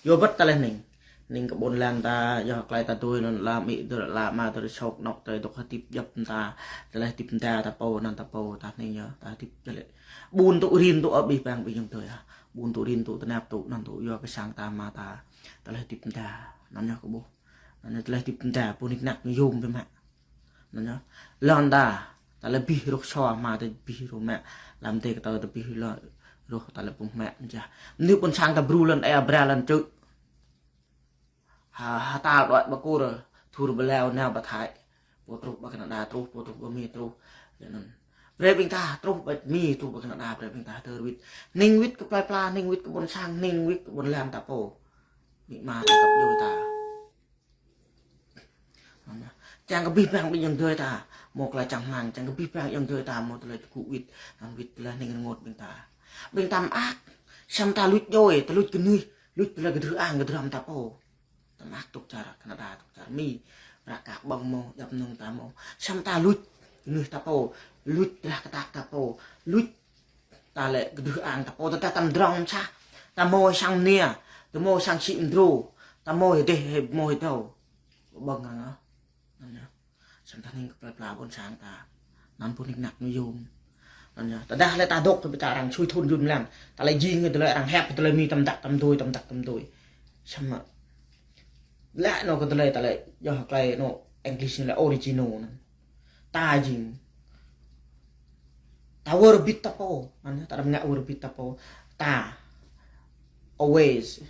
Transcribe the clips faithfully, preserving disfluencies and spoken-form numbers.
Yua bĕt tơlơi hning. Hning kơ ƀôn lan ta, yua tơlơi ta tui anŭn, la amĭ tui, la ama tui, sŏk anŏk tui, dŏ hơdip djŏp ta, tơlơi hơdip ta, ta pô, anŭn ta pô, ta hning yơh, ta hơdip tơlơi. Ƀun tŭ rin tŭ abih bang ƀing ayŏng adơi ah. Ƀun tŭ rin tŭ tơnap tŭ, anŭn tŭ yua kơ sang ta ama ta, tơlơi hơdip ta, anŭn yơh kơ ƀuh. Anŭn tơlơi hơdip ta, pô nik nak ñu yôm biă mă. Anŭn yơh. Lŏn ta, tơlơi abih ruh sô ama ta abih ruh mă. Lăm tê kơ ta abih lŏn ruh tơlơi pŭng mă jah. Mơnuih ƀôn sang ta bru lŏn ê abra lŏn čư̆. Ha, ha tal đuaĭ ƀă Kur, thur ƀă Lao, nao ƀă Thái. Pô truh ƀă Canada truh, pô truh ƀă Mi truh. Lĕ anŭn. Brơi ƀing ta truh ƀă Mi, truh ƀă Canada, brơi ƀing ta tơr wĭt. Hning wĭt kơ plơi pla, hning wĭt kơ ƀôn sang, hning wĭt kơ ƀôn lan ta pô. Amĭ ama ta kăp djuai ta. Čang kơ abih bang ƀing ayŏng adơi ta, hmâo tơlơi čang rơmang, čang kơ abih bang ayŏng adơi ta, hmâo tơlơi tơgŭ wĭt, hăng wĭt tơlơi hning rơngot ƀing ta. Ƀing ta mơak, samơ̆ ta luč djuai, ta luč kơnuih, luč tơlơi kơdrưh ang kơdrưh am ta pô. Ta mơak tŭk čar Canada, tŭk čar Mi, ră kah ƀơ̆ng hmâo, djŏp mơnơ̆ng ta hmâo. Samơ̆ ta luč kơnuih ta pô, luč drah kơtăk ta pô, luč tơlơi kơdrưh ang ta pô, ta, ta, ta mdrŏng sah, ta hmâo sang mnia, ta hmâo sang sĭ mdrô, ta hmâo hơdeh, hmâo hơdâo. Ƀơ̆ng ngă. Anŭn yơh. Samơ̆ ta hning kơ plơi pla ƀôn sang ta. Anŭn pô nik nak ñu yôm. Anŭn yơh. Tơdah lĕ ta dŏ kơ ƀing ta arăng sui thun yun mlan. Tơlơi jing, tơlơi arăng hep, tơlơi Mi tăm dăk tăm dui, tăm dăk tăm dui. Samơ̆ lĕ anŭn kơ tơlơi, tơlơi, yua tơlơi anŭn English ñu lĕ original anŭn. Ta jing. Ta wơr bĭt ta pô. Anŭn, ta đăm ngă wơr bĭt ta pô. Ta. Always.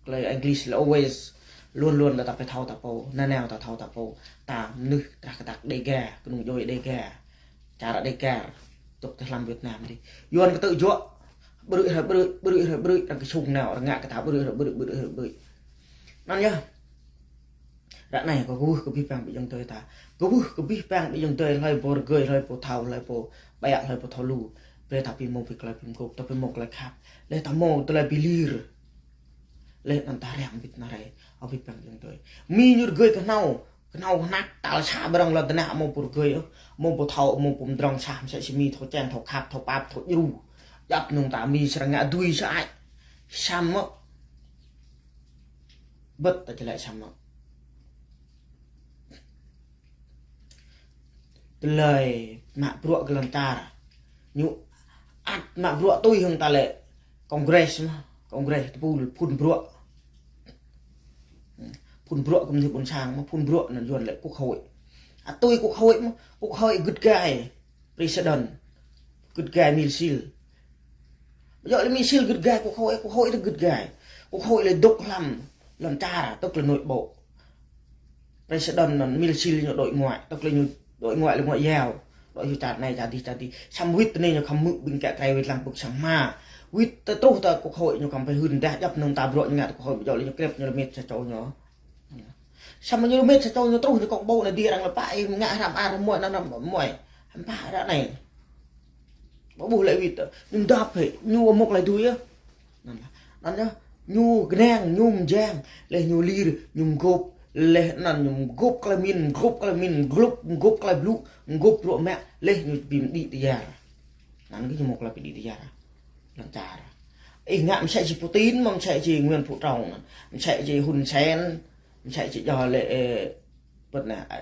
Tơlơi English lĕ always. Luôn luôn lĕ ta pơthâo ta pô. Nanao ta thâo ta pô. Ta mơnuih drah kơtăk Đêga. Kơnung djuai Đêga. Čar Đêga. Dŏ tơ hlăm Việt Nam dih. Yuan kơ tŭ juă. Brư̆ hrơi brư̆, brư̆ hrơi brư̆. Arăng kơsung nao. Arăng ngă kơ ta brư̆ hrơi brư̆, brư̆ hrơi brư̆. Anŭn yơh. Ră anai kâo kwưh kơ abih bang ƀing ayŏng adơi ta. Kwưh kơ abih bang ƀing ayŏng adơi hlơi pô rơgơi, hlơi pô thâo, hlơi pô ƀiă, hlơi pô thâo lu. Brơi ta ƀu hmâo ƀing tơlơi pơmkŏp, ta ƀu hmâo tơlơi khăp. Lĕ ta hmâo tơlơi bi lir. Lĕ anŭn ta răm bĭt anai rai. Abih bang ƀing ayŏng adơi. Mi ñu rơgơi kơ hnâo, kơ hnâo kơ hnăk tal sa ƀrŏng lŏn tơnah hmâo pô rơgơi ôh. Hmâo pô thâo, hmâo pô mdrŏng sah, msĕ si Mi thâo čang, thâo khăp, thâo pap, thâo djru. Djŏp mơnơ̆ng ta Mi srăng ngă dui sơăi. Samơ̆ bĕt ta čơlĕ samơ̆. Tơlơi mă bruă kơ lŏn čar. Ñu ăt mă bruă tui hăng ta lĕ Congress mơ̆, Congress tơpul phun bruă. Phun bruă kơ mơnuih ƀôn sang mơ̆, phun bruă anŭn Yuan lĕ Quốc hội. Ăt tui Quốc hội mơ̆, Quốc hội gưt gai. President. Gưt gai mil sil. Ƀu djơ̆ lĕ mil sil gưt gai Quốc hội, Quốc hội ta gưt gai. Quốc hội lĕ dŏ hlăm lŏn čar, tức là nội bộ. President anŭn mil sil ñu đối ngoại, tức là ñu đối ngoại là ngoại giao. Đối với čar anai, čar dih, čar dih. Samơ̆ wĭt anai ñu khŏm hmư̆ ƀing kĕ krei wĭt lăng pơ̆k sang hma. Wĭt ta truh ta Quốc hội ñu khŏm pơhưn dah djŏp mơnơ̆ng ta bruă ñu ngă ta Quốc hội, ƀu djơ̆ lĕ ñu krep ñu lơmet sa čô ñu. Samơ̆ ñu lơmet sa čô ñu truh ñu kŏng ƀu anai dih arăng lơpă ih ngă hrăm ar hmâo anŭn hmâo. Hăm pă ră anai. Ƀu ƀuh lĕ wĭt. Ñu mdăp hĕ, ñu hmâo tơlơi dui yơh. Anŭn yơh. Ñu kơnang, ñu mjang. Leh ñu lir, ñu mgôp. Leh anŭn ñu mgôp tơlơi min, mgôp tơlơi min, mgôp, mgôp tơlơi blŭ, mgôp bruă mă. Leh ñu ƀu mđĭ tơyar. Anŭn kơ ñu hmâo tơlơi pơđĭ tơyar. Lŏn čar. Ih ngă msĕ si Putin, mơ̆ msĕ si Nguyễn Phú Trọng, msĕ si Hun Sen, msĕ si djơ̆ lĕ, ơ, bĕt anai, ơ,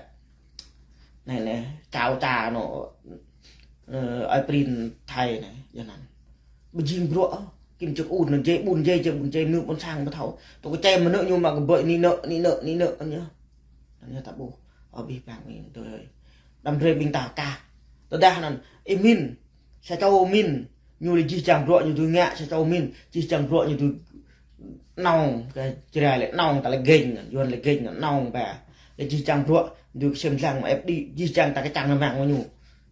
anai, anai, Cao Cha anŭn, ơ, ơi Prin Thai anai, djơ̆ anŭn. Ƀu jing bruă, Kim Jong Un anŭn, jai ƀun, jai, jai ƀun, jai mơnuih ƀôn sang ƀu thâo. Tơ kơ čem mơnơ̆ng ñu mă kơ ƀơi ni nơ̆, ni nơ̆, ni nơ̆, anŭn yơh. Anŭn yơh ta ƀuh, abih bang ni, tui. Đăm brơi ƀing ta kah. Tơdah anŭn, ih min, sa čô min, ñu lĕ jih jang bruă ñu tui ngă, sa čô min, jih jang bruă ñu tui nong, kơ Jrai lĕ nong, ta lĕ geng, Yuan lĕ geng, nong ba. Lĕ jih jang bruă, ñu kơsem dlăng mă ĕp đĭ, jih jang ta kơčăng rơmang mă ñu.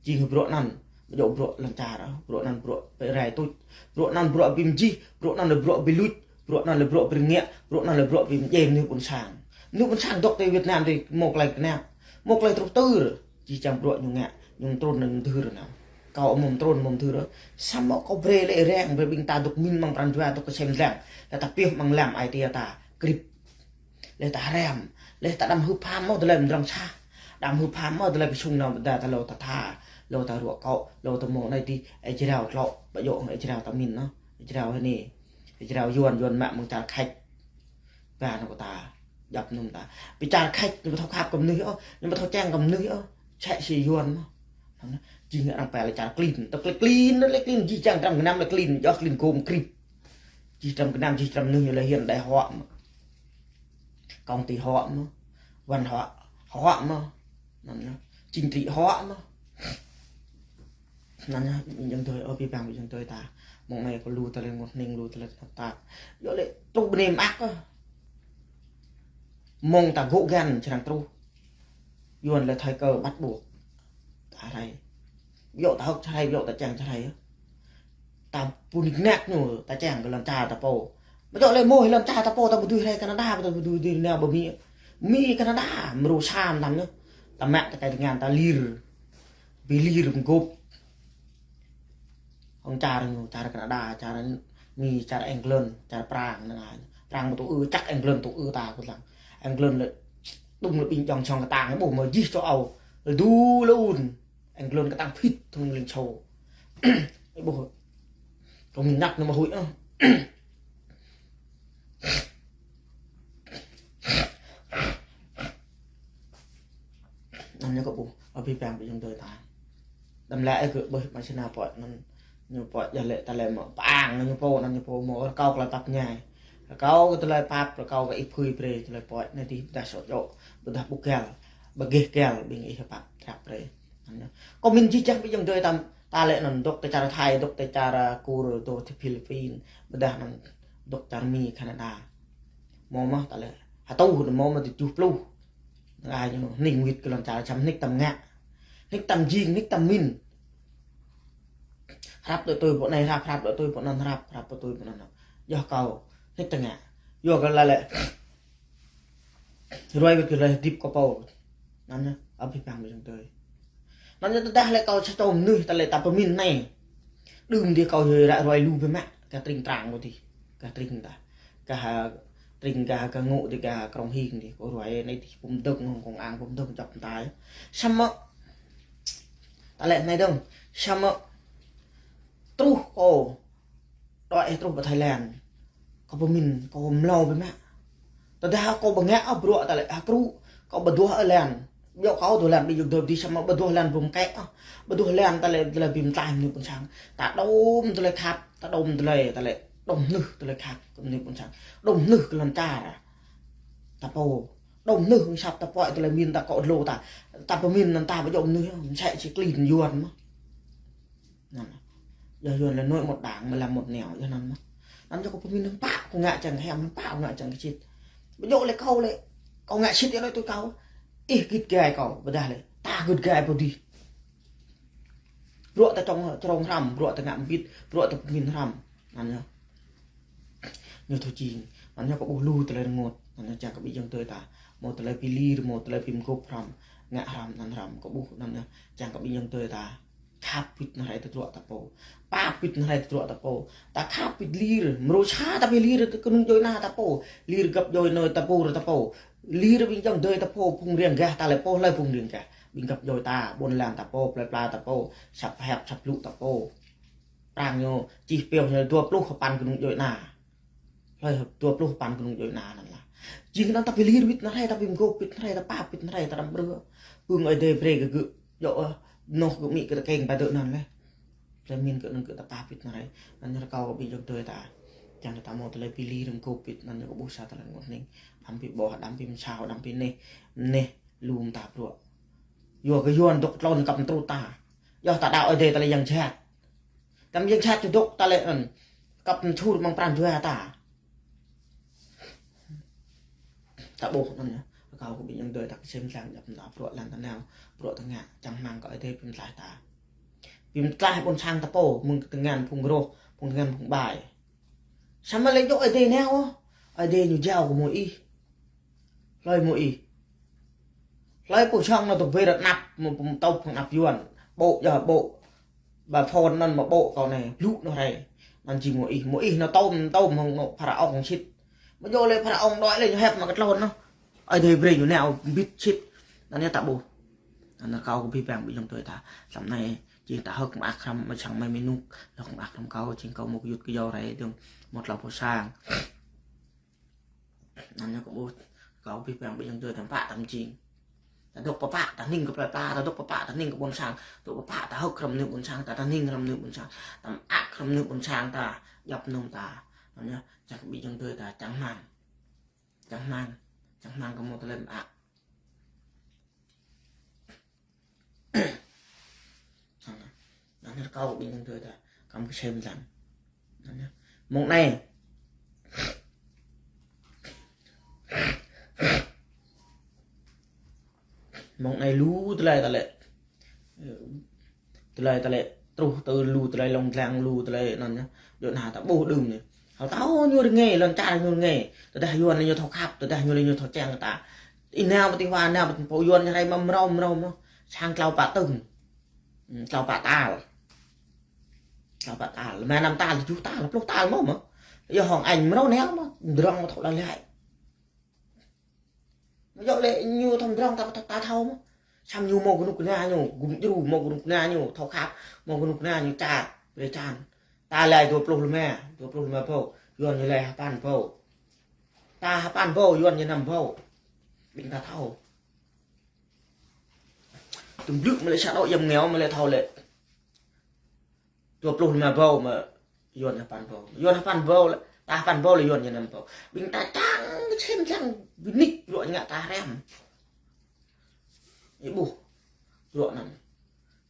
Jing bruă anŭn, ƀu djơ̆ bruă lŏn čar, bruă anŭn bruă pơrai tuč, bruă anŭn bruă ƀing jih, bruă anŭn lĕ bruă ƀing luč, bruă anŭn lĕ bruă ƀing ngă, bruă anŭn lĕ bruă ƀing djai mơnuih ƀôn sang. Mơnuih ƀôn sang dŏ tơ Việt Nam tơ hmâo tơlơi kơnang, hmâo tơlơi truh tơr. Jih jang bruă ñu ngă, ñu mtrŭn ñu mdưr anŭn. Kâo hmâo mtrŭn hmâo mdưr. Samơ̆ kâo brơi lĕ răng, brơi ƀing ta dŏ min amăng pran jua dŏ kơsem dlăng. Lĕ ta pioh amăng lăm ai tiê ta, krip. Lĕ ta răm, lĕ ta đăm hưp ham mơ̆ tơlơi mdrŏng sah. Đăm hưp ham mơ̆ tơlơi pơsung nao ƀôdah ta lŏ ta tha, lŏ ta ruă kŏ, lŏ ta hmâo anai dih, ê jrao tlŏ, ƀu djơ̆ ê jrao ta min anŭn. Ê jrao hơni, ê jrao Yuan, Yuan mă amăng čar Khač. Gah anŭn kơ ta, djŏp anŭn ta. Pơčar khač, ñu ƀu thâo khăp kơ mơnuih ôh, ñu ƀu thâo čang kơ mơnuih ôh. Sĕ si Yuan mơ̆n. Anŭn, jing arăng pơlai čar klin, tơlơi klin, tơlơi klin, jih jang trăm gơnam tơlơi klin, djŏp klin gôm krip. Jih trăm gơnam, jih trăm mơnuih ñu lĕ hiện đại hóa mơ̆n. Công ty hóa mơ̆n. Văn hóa hóa mơ̆n. Anŭn, chính trị hóa mơ̆n. Anŭn, ƀing ayŏng adơi, ơ, ƀing ayŏng adơi ta. Mơ̆ng anai kơ lu tơlơi rơngot hning, lu tơlơi tơnap tap. Yua lĕ truh bơnai mơak ôh. Mơ̆ng ta gŏ găn čơrang truh. Yuan lĕ thời cơ bắt buộc. Ta rai. Yua ta hơ̆k čơrai, yua ta čang čơrai. Ta pơnik nak ñu, ta čang kơ lŏn čar ta pô. Mơ̆ yua lĕ mơ̆ lŏn čar ta pô, ta ƀu dưi rai Canada, ta ƀu dưi dưi nao ƀơi Mi. Mi Canada, mrô sa mơtam ñu. Ta mă ta kai tơngan ta lir. Bi lir pơgop. Hăng čar ñu, čar Canada, čar Mi, čar England, čar Prang, năng ai. Prang ƀu tŭ ư, čăk England tŭ ư ta kơ lăng. England lĕ, tŭm lĕ ƀing jong čong kơtang, ƀuh mơ̆ jih châu Âu. Lĕ du lun. England kơtang phit thŭng ling sô. Ƀuh. Kơ mơ̆ng ñăk ñu mơ̆ huĭ ôh. Anŭn ñu kơ ƀuh, abih bang ƀing ayŏng adơi ta. Đăm lĕ ih kơ ƀuh mă sina pơ̆t anŭn ñu pơ̆t yua lĕ ta lĕ mơ̆ pơang anŭn ñu pô, anŭn ñu pô mơ̆ rơkâo kơ tơlơi pap ñai. Rơkâo kơ tơlơi pap, rơkâo kơ ih phơi brơi, tơlơi pơ̆t anai dih ƀôdah sŏt djŏ, ƀôdah ƀu găl, ƀu geh găl, ƀing ih pap trap brơi. Anŭn ñu. Kơ min jih jang ƀing ayŏng adơi ta, ta lĕ anŭn dŏ tơ čar Thái, dŏ tơ čar Kur, dŏ tơ Philippines, ƀôdah anŭn dŏ čar Mi, Canada. Mơ̆ mơ̆ ta lĕ. Hơtŭ mơ̆ mơ̆ tơjuh pluh. Ai ñu hning wĭt kơ lŏn čar čăm hnik tam ngă. Hnik tam jing, hnik tam min. Hrăp đuaĭ tui pô anai hrăp, hrăp đuaĭ tui pô anŭn hrăp, hrăp đuaĭ tui pô anŭn hrăp. Yua kâo hnik tam ngă. Yua kơ lĕ lĕ. Ruai wĭt kơ lĕ hơdip kơ pô. Anŭn ñu, abih bang ƀing ayŏng adơi. Anŭn ñu tơdah lĕ kâo sa čô mơnuih ta lĕ ta pơmĭn anai. Đưm dih kâo yơh ră ruai lu biă mă, gah tring Trang kâo dih. Gah tring ta. Gah, tring gah, gah ngŏ dih, gah Krông Hing dih. Kâo ruai anai dih pơm dơ̆ng, ngŏng kông ang pơm dơ̆ng čŏk tai. Samơ̆. Ta lĕ anai dơ̆ng. Samơ̆. Truh kâo. Đuaĭ ih truh pơ Thái Lan. Kâo pơmĭn, kâo mlâo biă mă. Tơdah kâo ƀu ngă ôh bruă ta lĕ, hơkrŭ, kâo ƀu duah ôh lan. Biă kâo duah lan, ƀing ayŏng adơi dih samơ̆ ƀu duah lan ƀu mơkĕ ôh. Ƀu duah lan ta lĕ, ta lĕ ƀing mơtlaih mơnuih ƀôn sang. Ta đôm tơlơi khăp, ta đôm tơlơi, ta lĕ, đôm mơnuih tơlơi khăp, kơ mơnuih ƀôn sang. Đôm mơnuih kơ lŏn čar. Ta pô. Đôm mơnuih hăng sat ta pô, tơlơi min ta kơ dlô ta. Ta pơmĭn anŭn ta ƀu djơ̆ mơnuih, mơsĕ či klin Yuan mơ̆. Anŭn. Yua Yuan lĕ nói một đằng mà làm một nẻo, yua anŭn mơ̆. Anŭn yua kâo pơmĭn hăng pă, kâo ngă čang kơ hiam, hăng pă, kâo ngă čang kơ sĭt. Ƀu djơ̆ lĕ kâo lĕ, kâo ngă sĭt yua lĕ tui kâo. Ih git gai kâo, ƀôdah lĕ, ta git gai pô dih. Bruă ta čong, črông hrăm, bruă ta ngă mbĭt, bruă ta pơmĭn hrăm. Anŭn yơh. Ñu thâo jing. Anŭn yơh kâo ƀuh lu tơlơi rơngot. Anŭn yơh čang kơ ƀing ayŏng adơi ta. Mâo tơlơi bi lir, mâo tơlơi bi mgôp hrăm. Ngă hrăm, anŭn hrăm. Kâo ƀuh, anŭn yơh čang kơ ƀing ayŏng adơi ta. Khăp wĭt anai rai tơdruă ta pô. Pap wĭt anai rai tơdruă ta pô. Ta khăp wĭt lir. Mrô sa ta bi lir kơ kơnung djuai ana ta pô. Lir găp djuai anai ta pô, ta pô. Lir ƀing ayŏng adơi ta pô, phung riêng gah ta lĕ pô, hlơi phung riêng gah. Ƀing găp djuai ta, ƀôn lan ta pô, plơi pla ta pô, săp hiăp, săp lu ta pô. Prang ñu, čih pioh ñu dua pluh sapăn kơnung djuai ana. Hlơi dua pluh sapăn kơnung djuai ana anŭn lah. Jing anŭn ta bi lir wĭt anai rai, ta bi mgôp wĭt anai rai, ta pap wĭt anai rai, ta đăm brơi. Pưng Ơi Adai brơi kơ gơ̆, djơ̆, ơ, noh gơ̆ mĭ kơ ta keng ƀa dơ̆ anŭn lĕ. Tơlơi min kơ anŭn kơ ta pap wĭt anai rai. Anŭn ñu rơkâo kơ ƀing ayŏng adơi ta. Čang ta mâo tơlơi bi lir mgôp wĭt, anŭn ñu kâo ƀuh sa tơlơi rơngot hning. Đăm bi ƀuh, đăm bi msao, đăm bi neh, neh, lu mơta bruă. Yua kơ Yuan dŏ tlôn kăp mơtrut ta. Yua ta đaŏ Ơi Adai ta lĕ yang jhat. Tăm yang jhat ču dŏ ta lĕ anŭn. Kăp mơčur mơ̆ng pran jua ta. Ta ƀuh anŭn yơh. Rơkâo kơ ƀing ayŏng adơi ta kơsem lăng djăp mơta bruă lăn ta nao. Bruă ta ngă čang hmăng kơ Ơi Adai bi mơtlaih ta. Bi mơtlaih ƀôn sang ta pô, mơ̆ng tơngan phung rŏh, phung tơngan phung ƀai. Samơ̆ lĕ djơ̆ Ơi Adai nao, Ơi Adai ñu jao kơ mơ̆ ih. Hlơi mơ̆ ih. Hlơi pô song anŭn tơbơi rơnap, mơ̆ pơm tŭp hăng anăp Yuan. Ƀô̆ yơh ƀô̆. Ƀa phôn anŭn mơ̆ ƀô̆ kâo anai, blŭ anŭn rai. Anŭn jing mơ̆ ih, mơ̆ ih anŭn tôm, tôm hăng anŭn pharaôn sĭt. Mơ̆ djơ̆ lĕ pharaôn đuaĭ lĕ ñu hiăp mă kơ tlôn anŭn. Ơi Adai brơi ñu nao mbĭt sĭt. Anŭn yơh ta ƀuh. Anŭn kâo kơ abih bang ƀing ayŏng adơi ta. Tlam anai, jing ta hơ̆k mơak hrăm, mơ̆ čang mơi mơnuk, hơ̆k mơak hrăm kâo, jing kâo mơ̆ kơ yut kơ yâo rai, dơ̆ng, mơ̆ tlâo pô sang. Anŭn yơh kâo ƀuh, kâo ƀuh ƀing, ƀing ayŏng adơi ta pă ta mjing. Ta dŏ pơpă ta hning kơ plơi pla, ta dŏ pơpă ta hning kơ ƀôn sang, dŏ pơpă ta hơ̆k hrŏm anai ƀôn sang, ta, ta hning hrŏm anai ƀôn sang, ta mơak hrŏm anai ƀôn sang ta, djŏp mơnơ̆ng ta. Anŭn yơh, čang kơ ƀing ayŏng adơi ta čang hmang. Čang hmang, čang hmang kơ hmâo tơlơi mơak. Anŭn yơh, rơkâo ƀing ayŏng adơi ta, kăm kơsem lăng. Anŭn yơh. Mông anai. Mông anai lu tơlơi ta lĕ. Tơlơi ta lĕ truh tơ lu tơlơi lông dlang lu tơlơi anŭn yơh. Djơ̆ anai ta ƀuh đưm anai. Hơtao ñu rơngai, lŏn čar ñu rơngai. Tơdah Yuan lĕ ñu thâo khăp, tơdah ñu lĕ ñu thâo čang kơ ta. Ih nao pơ ti hua, nao pơ ti pô Yuan ñu rai mă mrâo, mrâo, mrâo. Sang klâo pă tơng. Ư, klâo pă tal. Klâo pă tal. Lơma năm tal, tơjuh tal, pluh tal mơ̆ mơ̆. Yơh hŏng añ mrâo nao mơ̆, mdrŏng mơ̆ thâo đa lăi. Mơ̆ djơ̆ lĕ ñu thâo mdrŏng ta, ta, ta thâo mơ̆. Samơ̆ ñu hmâo kơnuk kơna ñu, gum djru hmâo kơnuk kơna ñu, thâo khăp, hmâo kơnuk kơna ñu čar, brơi čan. Ta lăi dua pluh lơma, dua pluh lơma pô, Yuan ñu lăi sapăn pô. Ta sapăn pô, Yuan ñu năm pô. Ƀing ta thâo. Tơm blư̆ mơ̆ lĕ sa đôč yăm ngeo mơ̆ lĕ thâo lĕ. Dua pluh lơma pô mơ̆ Yuan sapăn pô. Yuan sapăn pô lĕ, ta sapăn pô lĕ Yuan ñu năm pô. Ƀing ta čang kơsem lăng ƀing nik bruă ngă ta hrăm. Ih ƀuh. Bruă anŭn.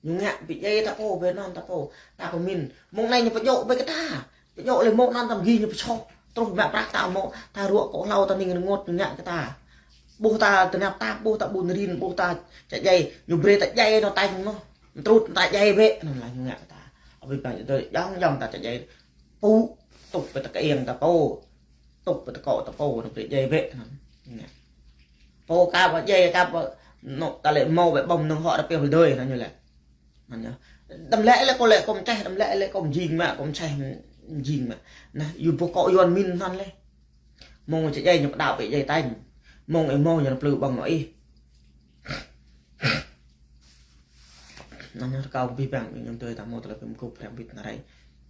Ñu ngă pơdjai ta pô, ƀơi anŭn ta pô. Ta pơmĭn. Mông anai ñu pơdjơ̆ ƀơi kơ ta. Pơdjơ̆ lĕ mông anŭn ta mơgi ñu pơsoh. Truh mă prăk ta mơ̆, ta ruă kơ hlâo ta ning rơngot ñu ngă kơ ta. Ƀuh ta tơnap tap, ƀuh ta ƀun rin, ƀuh ta čă djai, ñu brơi ta djai anŭn tañ mơ̆. Mtrŭt ta djai bĕ, anŭn lah ñu ngă kơ ta. Abih bang tơdơi, jŏng jŏng ta čă djai. Pŭ, tŭk pơ ta kơiêng ta pô. Tŭk pơ ta kŏ ta pô, anŭn brơi djai bĕ, anŭn. Ngă. Pô kăp djai kăp, anŭn ta lĕ hmâo bĕ ƀơ̆ng mơnơ̆ng hŏ ta pioh tơdơi, anŭn ñu lĕ. Anŭn yơh. Đăm lĕ lĕ kâo lĕ kâo mơčeh, đăm lĕ lĕ kâo mjing mă, kâo mơčeh mjing mă. Anai, yua pô kŏ Yuan mĭn anŭn lĕ. Mông čă djai ñu pơđao pơ djai tañ. Mông ih hmâo ñu plư ƀơ̆ng nao ih. Anŭn yơh rơkâo abih bang ƀing ayŏng adơi ta hmâo tơlơi pơmkŭp hrăm bit anai rai.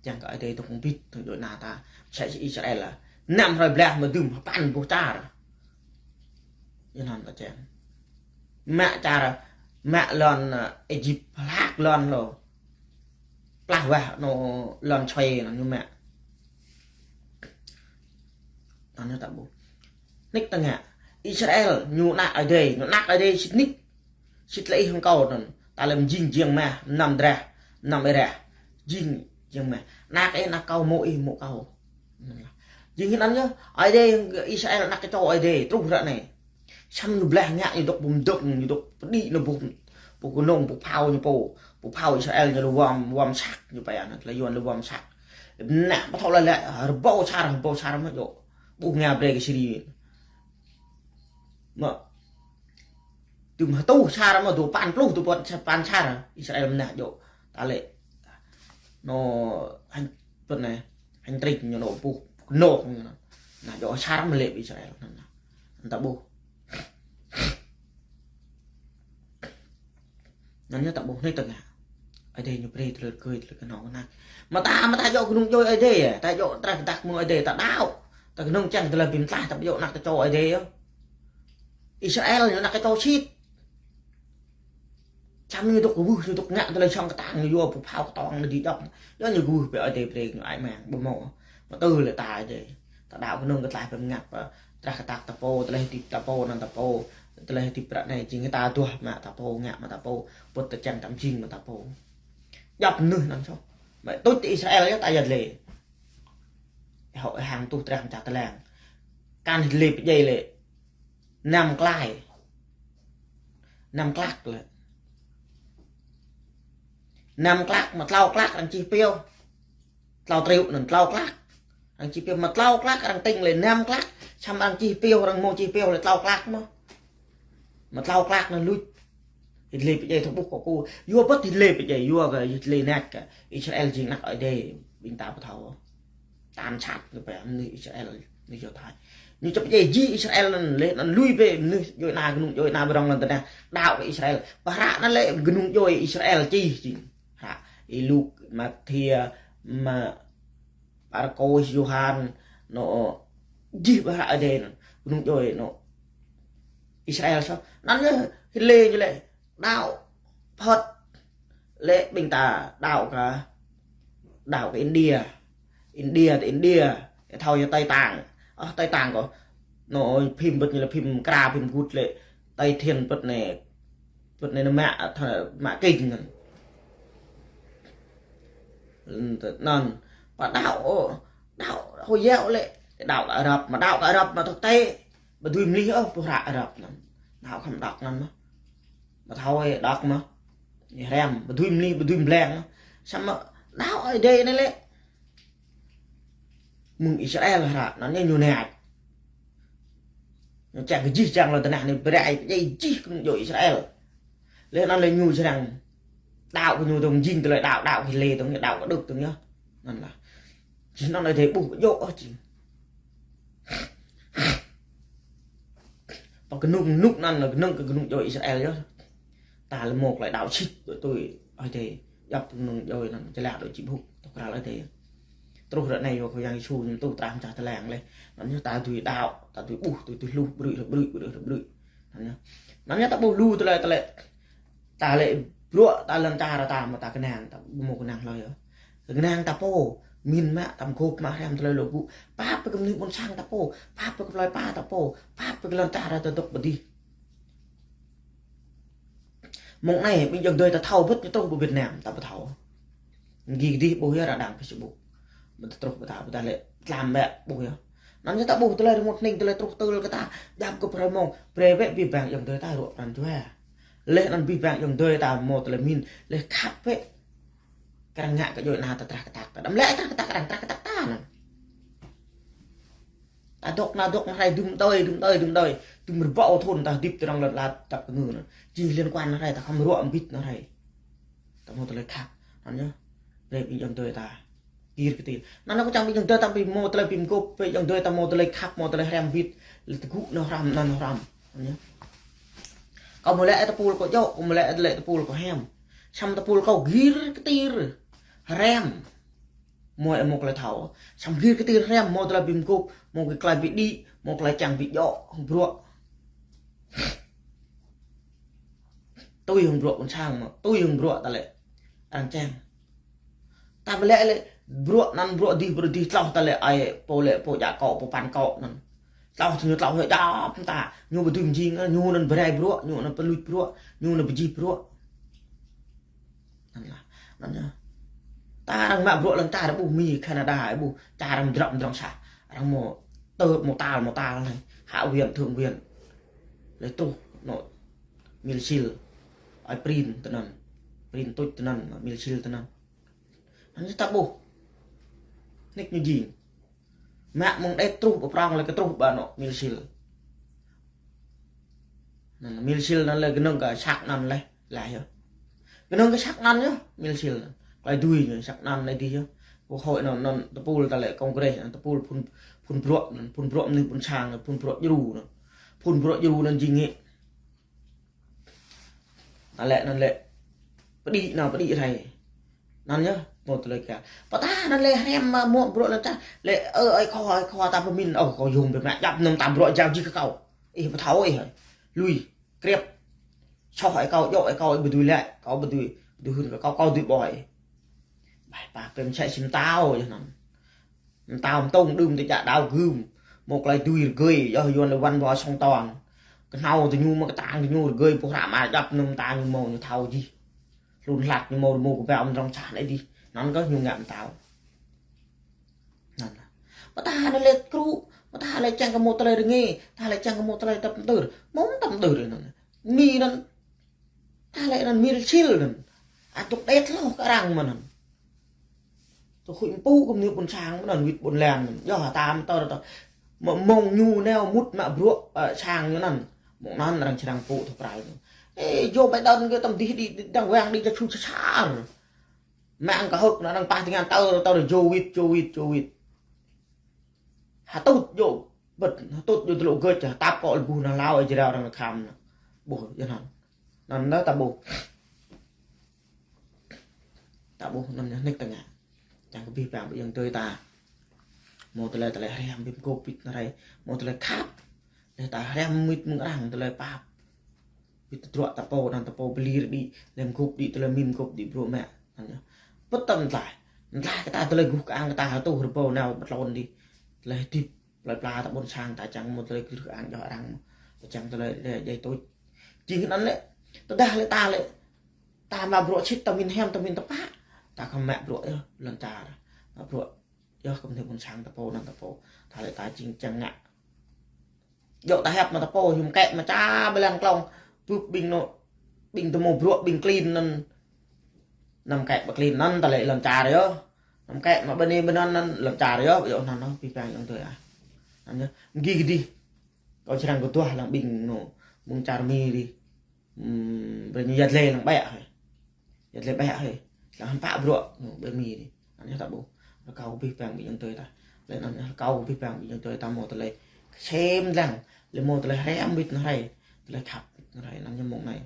Čang kơ Ơi Adai dŏ pơbit tơ̆ng djuai ania ta. Mơsĕ si Israel lah. Năm hrơi blah mơ̆ dưm sapăn boh čar. Yơh anŭn ta čang. Mă čar, mă lŏn, ơ, Êjip hlak lŏn lu. Plah wah anŭn lŏn čuai anŭn ñu mă. Anŭn ñu ta ƀuh. Nik ta ngă. Israel ñu ană Ơi Adai, ñu ană Ơi Adai sĭt nik. Sĭt lĕ ih hăng kâo anŭn. Ta lĕ mjing jiăng mah, mơnam drah, mơnam êrah. Jing jiăng mah. Ană ih ană kâo, mô̆ ih mô̆ kâo. Jing hĭ anŭn yơh, Ơi Adai Israel ană kơčô Ơi Adai, truh ră anai. Samơ̆ ñu blah ngă ñu dŏ pơmdơ̆ng, ñu dŏ pơđĭ ñu pô, pô kơnơ̆ng, pô phao ñu pô, pô phao Israel ñu lĕ wam, wam săk, ñu pia anŭn, tơlơi Yuan lĕ wam săk. Ană pơthâo lăi lăi, rơbâo čar, rơbâo čar mơ̆ djơ̆. Ƀuh ngă brơi kơ Siri. Mơ̆. Tơm hơtuh čar mơ̆, dua păn pluh, dua păn čar Israel mơnah djơ̆. Ta lĕ. Anŭn hăng pơ̆n anai, hăng tring ñu anŭn ƀuh, kơnơ̆ng ñu anŭn. Anai djơ̆ čar mơ̆ lĕ Israel anŭn. Anŭn ta ƀuh. Anŭn ñu ta ƀuh anai ta ngă. Ơi Adai ñu brơi tơlơi rơgơi, tơlơi kơnơ̆ng kơ ană. Mơ̆ ta, mơ̆ ta djơ̆ kơnung djuai Ơi Adai yơh. Ta djơ̆ trah kơtăk mơ̆ng Ơi Adai, ta đaŏ. Ta kơnung čang tơlơi bi mơtlaih, ta djơ̆ ană kơčô Ơi Adai yơh. Israel ñu ană kơčô sĭt. Čăm ñu dŏ kwưh, ñu dŏ ngă tơlơi sŏng kơtang, ñu yua pô phao kơtong ñu dĭ dŏ. Yua ñu kwưh pơ Ơi Adai brơi ñu ai mang, ƀu hmâo. Mơ̆ tơlơi ta Ơi Adai. Ta đaŏ kơnung kơtlaih pơngăt pơ trah kơtăk ta pô, tơlơi hơdip ta pô, anăn ta pô, tơlơi hơdip ră anai, jing ta duah mă ta pô, ngă mă ta pô, pŭt ta čang ta mjing mă ta pô. Djŏp mơnuih anăn soh. Mă tuč Israel yơh ta yơh lĕ. Hŏ hăng tuh trah mơčah tơlang. Kăn lĕ pơdjai lĕ. Năm klai. Năm klăk lĕ. Năm klăk, mă tlâo klăk arăng čih pioh. Tlâo triu anŭn tlâo klăk. Arăng čih pioh mă tlâo klăk, arăng tĭng lĕ năm klăk. Samơ̆ arăng čih pioh, arăng hmâo čih pioh lĕ tlâo klăk mơ̆. Mă tlâo klăk anŭn luč. Hitler pơdjai thâo ƀuh kâo kơ. Yua bơ̆t Hitler pơdjai, yua kơ Hitler nač kơ Israel jing ană Ơi Adai, ƀing ta pơthâo. Tam sat ñu pia mơnuih Israel, mơnuih Yuđa. Ñu čăp pơdjai jih Israel anŭn lĕ, anŭn lui bĕ mơnuih djuai ania, kơnung djuai ania ƀơi rŏng lŏn tơnah. Đaŏ kơ Israel. Ƀơi hră anŭn lĕ kơnung djuai Israel čih jing. Hră Y-Luk, Mathiơ, Ma-, Markôs, Yôhan, anŭn jih ƀơi hră Ơi Adai anŭn. kơnung djuai anŏ Israel soh. Anŭn yơh, hil lĕ ñu lĕ đaŏ phŏt. Lĕ ƀing ta đaŏ kơ, đaŏ kơ India. India tơ India, thâo yơh Tây Tạng. Ơ, Tây Tạng kơ. Anŏ phim bĕt ñu lĕ phim kra, phim gŭt lĕ Tây Thiên bĕt anai, bĕt anai anŭn mă, tha-, mă kinh anŭn. Anŭn, pơ đaŏ, đaŏ Hồi giáo lĕ, đaŏ kơ Arab, mă đaŏ kơ Arab mă thực tế, ƀu dưi mlih ôh pô hră Arab anŭn. Đaŏ khŏm đŏk anŭn mơ̆n. Ƀu thâo ôh đŏk mơ̆n. Ñu hrăm, ƀu dưi mlih, ƀu dưi mleng mơ̆n. Samơ̆ đaŏ Ơi Adai anai lĕ. Mơ̆ng Israel hră, anŭn ñu nač. Ñu čang kơ jih jang lŏn tơnah anai, brơi pơdjai jih kơnung djuai Israel. Lĕ anŭn lĕ ñu srăng đaŏ kơ ñu dŏng jing tơlơi đaŏ, đaŏ kơ lĕ dŏng, đaŏ kơ đŏk dŏng yơh. Anŭn lah. Jing anŭn Ơi Adai ƀuh kơ djơ̆ ôh jing. Pơ kơnung nuk anŭn, kơnung kơ kơnung djuai Israel yơh. Ta lĕ mơ̆ tơlơi đaŏ sĭt, tui Ơi Adai. Djŏp kơnung djuai anŭn, jơlah dŏ či ƀuh, tŏ kral Ơi Adai. Truh ră anai yơh Khua Yang Yêsu ñu tuh trah mơčah tơlang lĕ. Anŭn yơh ta dưi đaŏ, ta dưi ƀuh, ta dưi hluh, brư̆, brư̆, brư̆, brư̆. Anŭn yơh. Anŭn yơh ta ƀuh lu tơlơi, tơlơi. Ta lĕ bruă ta lŏn čar ta mơ̆ ta kơnang, ta ƀu mơ̆ kơnang hlơi yơh. Kơnang ta pô, min mă, ta mơgôp mă hrăm tơlơi lŏ gŭ. Pap kơ mơnuih ƀôn sang ta pô, pap kơ plơi pla ta pô, pap kơ lŏn čar ta dŏ pơ adih. Mơ̆ng anai, ƀing ayŏng adơi ta thâo bĕt ñu truh pơ Việt Nam, ta ƀu thâo. Gih kơdih ƀuh yơh ră đang Facebook. Mơ̆ ta truh pơ ta, pơ ta lĕ tlam ƀĕ ƀuh yơh. Anŭn yơh ta ƀuh tơlơi rơngot hning, tơlơi truh tơl kơ ta, djŏp kơ phrâo mơ̆ng, brơi ƀĕ abih bang ayŏng adơi ta ruă pran jua. Leh anŭn abih bang ayŏng adơi ta mơ̆ tơlơi min, leh khăp ƀĕ. Kơ arăng ngă kơ djuai ană ta trah kơtăk. Đăm lĕ trah kơtăk arăng, trah kơtăk ta anŭn. Ta dŏ anai dŏ anai hrơi dŭm đơi, dŭm đơi, dŭm đơi. Dŭm rơbâo thŭn ta hơdip tơdrong lŏn ala dăp kơ ngư anŭn. Jing liên quan anai hrơi ta khŏm ruă mbĭt anai hrơi. Ta mơ̆ tơlơi khăp. Anŭn yơh. Brơi ƀing ayŏng adơi ta gir kơtir. Anŭn kâo čang ƀing ayŏng adơi ta ƀu mơ̆ tơlơi ƀu mơgôp, ƀing ayŏng adơi ta mơ̆ tơlơi khăp, mơ̆ tơlơi hrăm mbĭt. Lĕ tơgŭ anŭn hrăm, anŭn hrăm. Anŭn yơh. Kâo mơ̆ lĕ tơpul kâo djơ̆, kâo mơ̆ lĕ tơlơi tơpul kâo hiam. Samơ̆ tơpul kâo gir kơtir. Hrăm. Mơ̆ ih mơ̆ tơlơi thâo. Samơ̆ gir kơtir hrăm, mơ̆ tơlơi ƀu mơgôp, mơ̆ kơ tơlơi ƀu đĭ, mơ̆ tơlơi čang ƀu djơ̆, hŏng bruă. Tui hŏng bruă ƀôn sang mơ̆, tui hŏng bruă ta lĕ. Arăng čang. Ta ƀu lĕ lĕ, bruă anŭn bruă adih, bruă adih, tloh ta lĕ ai, pô lĕ, pô djă akŏ, pô păn akŏ anŭn. Tloh ñu tloh hơjăp ta, ñu ƀu dưi mjing, ñu anŭn brơi bruă, ñu anŭn pơluč bruă, ñu anŭn pơjing bruă. Anŭn lah, anŭn yơh. Ta arăng mă bruă lŏn čar ƀuh Mi, Canada ƀuh, čar arăng mơdrŏng mơdrŏng sah. Arăng mơ̆ tơp mơ̆ tal mơ̆ tal anai. Hạ viện, thượng viện. Lĕ truh anŏ mil sil. Ai prin tơ anŭn. Prin tuč tơ anŭn, mil sil tơ anŭn. Anŭn yơh ta ƀuh. Nik ñu jing. Mă mơ̆ng đĕt truh pơ prŏng lĕ kơ truh ƀơi anŏ mil sil. Anŭn, mil sil anŭn lĕ kơnơ̆ng kơ săk anŭn lĕ, lah yơh. Kơnơ̆ng kơ săk anŭn yơh, mil sil anŭn. Tơlơi dưi ñu săk anŭn lĕ adih yơh. Quốc hội anŭn, anŭn tơpul ta lĕ Congress, anŭn tơpul phun, phun bruă, anŭn phun bruă mơnuih ƀôn sang, phun bruă djru anŭn. Phun bruă djru anŭn jing hĭ. Anŭn lĕ, anŭn lĕ. Pơđĭ anŭn, pơđĭ rai. Anŭn yơh, mơ̆ tơlơi kơ. Pơtă anŭn lĕ hrăm mă mơ̆ bruă lŏn čar. Lĕ, ơ, ơi kâo, ơi kâo ta pơmĭn, ơ, kâo yôm ƀĕ mă, djăp anŭn ta bruă jao jih kơ kâo. Ih pơthâo ih. Lui, kriăp. Soh ơi kâo, djơ̆ ơi kâo, ih ƀu dưi lĕ, kâo ƀu dưi, ƀu dưi hưn kơ kâo, kâo dưi ƀơi. Ƀai pă pĕm sĕ sim tao, yơh anŭn. Mtao mtông đưm tơ djă đao gưm. Mơ̆ tơlơi dưi rơgơi, yơh Yuan lĕ văn hóa song toàn. Kơhnâo tơ ñu mơ̆ kơtang tơ ñu rơgơi, pô hră mă djăp anŭn mơta ñu mơ̆ ñu thâo jih. Hlun hlak ñu mơ̆ rơmô kơ ƀiă mơdrŏng sah anai adih. Anŭn kơ ñu ngă mtao. Anŭn lah. Pơtă anŭn lĕ kru, pơtă lĕ čang kơ mơ̆ tơlơi rơngiă, pơtă lĕ čang kơ mơ̆ tơlơi tơp mơtơr. Mơ̆ tơp mơtơr anŭn. Mi anŭn ta lĕ anŭn mil sil anŭn. Atŭk đĕt hloh kơ arăng mơ̆n anŭn. Tơ huĭ mpŭ kơ mơnuih ƀôn sang mơ̆n anŭn, wĭt ƀôn lan mơ̆n. Yơh, tam tơr tơ. Mơ̆ mơ̆ng ñu nao mŭt mă bruă, ơ, sang ñu anŭn. Mơ̆ng anŭn arăng čơrang pŭ tơ prai anŭn. Ê, Joe Biden kơ tơm dih đĭ, đĭ đang wang đĭ ča ču ča čar. Mă ang kơ hơ̆k anŭn arăng pah tơngan tơr, tơr Joe wĭt, Joe wĭt, Joe wĭt. Hơtŭt djơ̆, bĕt, hơtŭt djơ̆ tơlŭ gơ̆t, hơtăp kơ lơbuh anŭn lao ih jrao arăng kham anŭn. Ƀuh, yơh anŭn. Anŭn anŭn ta ƀuh. Ta ƀuh anŭn yơh nik ta ngă. Čang kơ abih bang ƀing ayŏng adơi ta. Mơ̆ tơlơi tơlơi hrăm ƀĭm gôp ƀĭt anai rai. Mơ̆ tơlơi khăp. Tơdah ta hrăm mĭt mơ̆ng arăng tơlơi pap. Wĭt tơdruă ta pô, anŭn ta pô bơlir đĭ, lĕm gŭp đĭ, tơlơi mĭn gŭp đĭ bruă mă. Anŭn yơh. Pơtơm tlaih. Tlaih kơ ta tơlơi guh kơang kơ ta hơtuh rơbâo nao pơtlôn đĭ. Tơlơi hơdip, plơi pla ta ƀôn sang ta čang mơ̆ tơlơi guh kơang djŏ arăng mơ̆. Ta čang tơlơi lĕ djai tôč. Jing anŭn lĕ, tơdah lĕ ta lĕ, ta mă bruă sĭt ta mĭn hiam ta mĭn tơpă. Ta khŏm mă bruă yơh, lŏn čar. Mă bruă yơh kơ mơnuih ƀôn sang ta pô, anŭn ta pô. Ta lĕ ta jing čang ngă. Djŏ ta hiăp mă ta pô, hiư̆m kĕ mă ča bơlan klŏng. Bưp ƀing anŭn, ƀing tơmô bruă, ƀing klin anŭn. Anăm kĕ ƀă klin anŭn ta lĕ lŏn čar yơh. Anăm kĕ mă bơni bơnăn anŭn lŏn čar yơh, yơh anŭn anŭn, pih pang yang tui ah. Anŭn yơh, mgi kơdih. Kâo čơrang kơtuah lăng ƀing anŭn, mơ̆ng čar Mi đĭ. Hm, brơi ñu yăt lĕ lăng ƀĕ hơi. Yăt lĕ ƀĕ hơi. Lăng hơmpă bruă, ñu ƀơi Mi đĭ. Anŭn yơh ta ƀuh. Rơkâo pih pang ƀing yang tui ta. Lĕ anŭn yơh rơkâo pih pang ƀing yang tui ta mơ̆ tơlơi. Sem lăng. Lĕ mơ̆ tơlơi hrăm wĭt nao hrơi. Tơlơi khăp wĭt nao hrơi. Anŭn yơh mơ̆ng anai.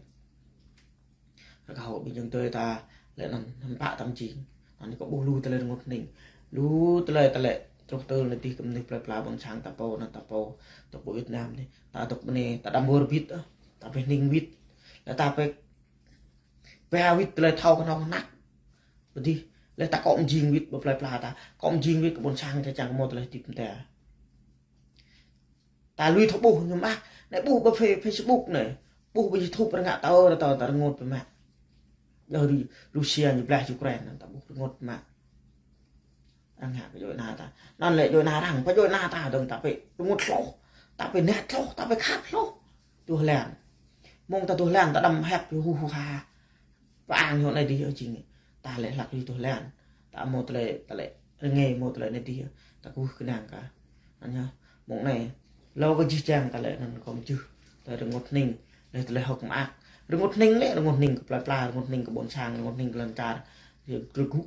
Rơkâo ƀing yang tui ta lĕ anŭn hơmpă tam jing. Anŭn kâo ƀuh lu tơlơi rơngot hning. Lu tơlơi tơlơi truh tơl anai tih kơ mơnuih plơi pla ƀôn sang ta pô, anŭn ta pô. Dŏ pơ Việt Nam anai. Ta dŏ bơni, ta đăm wơr bĭt ah. Ta pĕ hning wĭt. Lĕ ta pĕ, pĕ wĭt tơlơi thâo kơnong kơnăk. Bơdih. Lĕ ta kŏm jing wĭt ƀơi plơi pla ta. Kŏm jing wĭt kơ ƀôn sang ta čang mơ̆ tơlơi hơdip ta. Ta lui thâo ƀuh ñu mă. Anai ƀuh ƀơi Face-, Facebook anai. Ƀuh ƀơi YouTube arăng ngă ta ơ, ta, ta rơngot biă mă. Yơh Ru-, Russia ñu blah Ukraine, ta ƀuh rơngot biă mă. Arăng ngă kơ djuai ania ta. Anŭn lĕ djuai ania arăng, pơ djuai ania ta dơ̆ng ta pĕ rơngot hloh. Ta pĕ net hloh, ta pĕ khăp hloh. Tuh lan. Mơ̆ng ta tuh lan, ta đăm hiăp hu hu ha. Pơ-ang ñu anai đĭ yơh jing. Ta lĕ hlak lui tuh lan. Ta mơ̆ tơlơi, ta lĕ rơngai mơ̆ tơlơi anai đĭ yơh. Ta kơkuh kơnang kơ. Anŭn yơh. Mơ̆ng anai. Lâo kơ jih jang ta lĕ anŭn kơ mơjưh. Tơlơi rơngot hning. Lĕ tơlơi hơ̆k mơak. Rơngot hning lĕ, rơngot hning kơ plơi pla, rơngot hning kơ ƀôn sang, rơngot hning kơ lŏn čar. Yơh kơ gŭ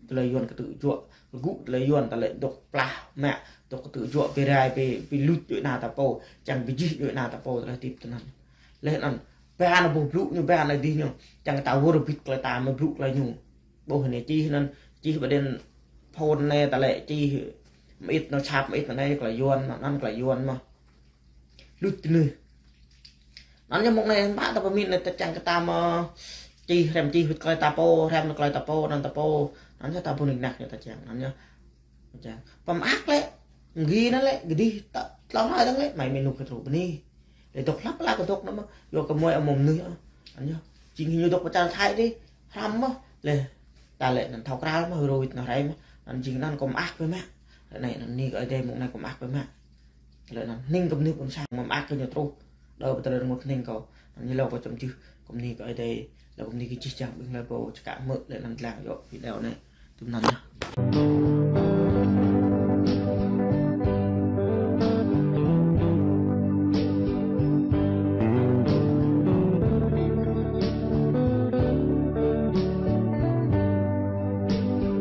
tơlơi Yuan kơtư̆ juă. Kơ gŭ tơlơi Yuan ta lĕ dŏ plah mă. Dŏ kơtư̆ juă pĕ rai pĕ, pĕ luč djuai ania ta pô. Čang pĕ jih djuai ania ta pô tơlơi hơdip tơnăn. Lĕ anŭn. Ba anŭn ƀuh blŭ ñu, ba anŭn đĭ ñu. Čang ta wơr bĭt tơlơi ta mă blŭ tơlơi ñu. Ƀuh anai čih anŭn, čih ƀơi điện thoại anai ta lĕ čih mơit anŭn sap mơit anai tơlơi Yuan, anŭn tơlơi Yuan mơ̆. Luč tơnưh. Anŭn yơh mơ̆ng anai hơmpă ta pơmĭn anai ta čang kơ ta mơ̆ čih hrăm čih wĭt tơlơi ta pô, hrăm tơlơi ta pô, anŭn ta pô. Anŭn yơh ta ƀu nik nak ñu ta čang, anŭn yơh. Čang. Pơmơak lĕ, mgi anŭn lĕ, kơdih ta, tlâo hrơi dơ̆ng lĕ, mai mơnuih kơ truh bơni. Lĕ dŏ hlăp lăp kơ dŏ anŭn mơ̆, yua kơ muai amôm mơnuih ah. Anŭn yơh. Jing ñu dŏ pơ čar Thái đĭ, hrăm mơ̆, lĕ, ta lĕ anŭn thâo krăl mơ̆, hơrô wĭt nao hrơi mơ̆, anŭn jing anŭn kơ mơak biă mă. Lĕ anai anŭn ni kơ Ơi Adai mơ̆ng anai kơ mơak biă mă. Lĕ anŭn hning kơ mơnuih ƀôn sang mơ̆ mơak kơ ñu truh. Đơ pơ tơlơi rơngot hning kâo. Anŭn ñu lâo kơ čăm jưh kơ mơnuih kơ Ơi Adai, lâo kơ mơnuih kơ jih jang ƀing hlơi pô čơkă hmư̆ lĕ anŭn lăng djŏ video anai. Tơm anŭn yơh.